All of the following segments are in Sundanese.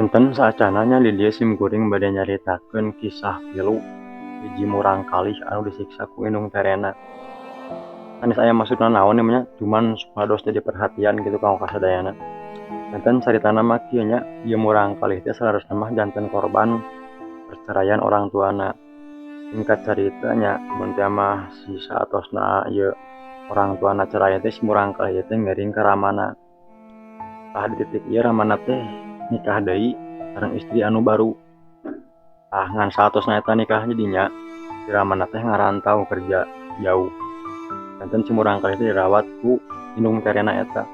Punten saacana nya, di dieu sim kuring bade nyaritakeun kisah pilu hiji murangkalih anu disiksa ku indung terena. Sanes aya maksudna naon ieu mah nya, cuman supados jadi perhatian kitu kanggo kasadayana. Janten caritana mah kieu nya, ieu murangkalih teh saleresna mah janten korban perceraian orang tuana. Singkat carita nya, mun teh mah si saatosna ieu orang tuana cerai teh, si murangkalih teh ngiring ka ramana. Tah, di titik ieu ramana teh nikah deui sareng istri anu baru. Tah, ngan saatosna eta nikah jadinya si ramana teh ngarantau kerja jauh. Janten si murangkalih teh dirawat ku indung terena eta.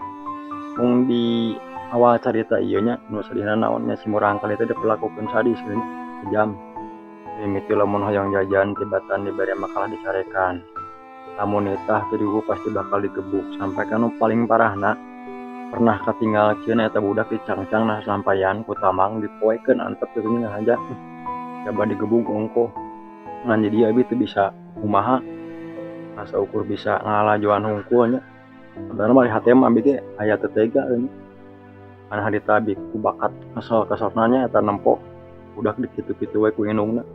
Mung di awal carita ieu nya, nu sadihna naon nya, si murangkalih teh diperlakukeun sadis kitu nya, kejam. Mimiti lamun hoyong jajan tibatan dibere makalah dicarekan. Lamun nitah teu diwuh pasti bakal digebuk, sampai ka nu paling parahna pernah katinggal kieu na eta budak dicangcang na sasampayan ku tamang, dipoekeun antep kitu nya ngahaja. Coba digebug ongkoh. Ngan jadi abi teu bisa kumaha, asa ukur bisa ngalajoan hungkul nya. Sebenarnya mah di hate mah abi ge aya teu tega euy. Ngan harita abi ku bakat kesel-keselna nya eta nempo budak dikitu-kitu we ku indungna.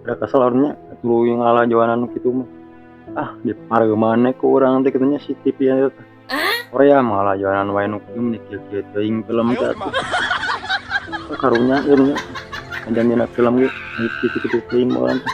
Da kesel nya tuluy ngalajoanan kitu mah. Ah, dipareuman we ku urang teh kitu nya si TV eta teh. Korea ngalajoanan wae nu kieu, meni kieu-kieu teuing film teh atuh. Karunya ieu nya. Dina film ge kitu-kitu teuing urang teh.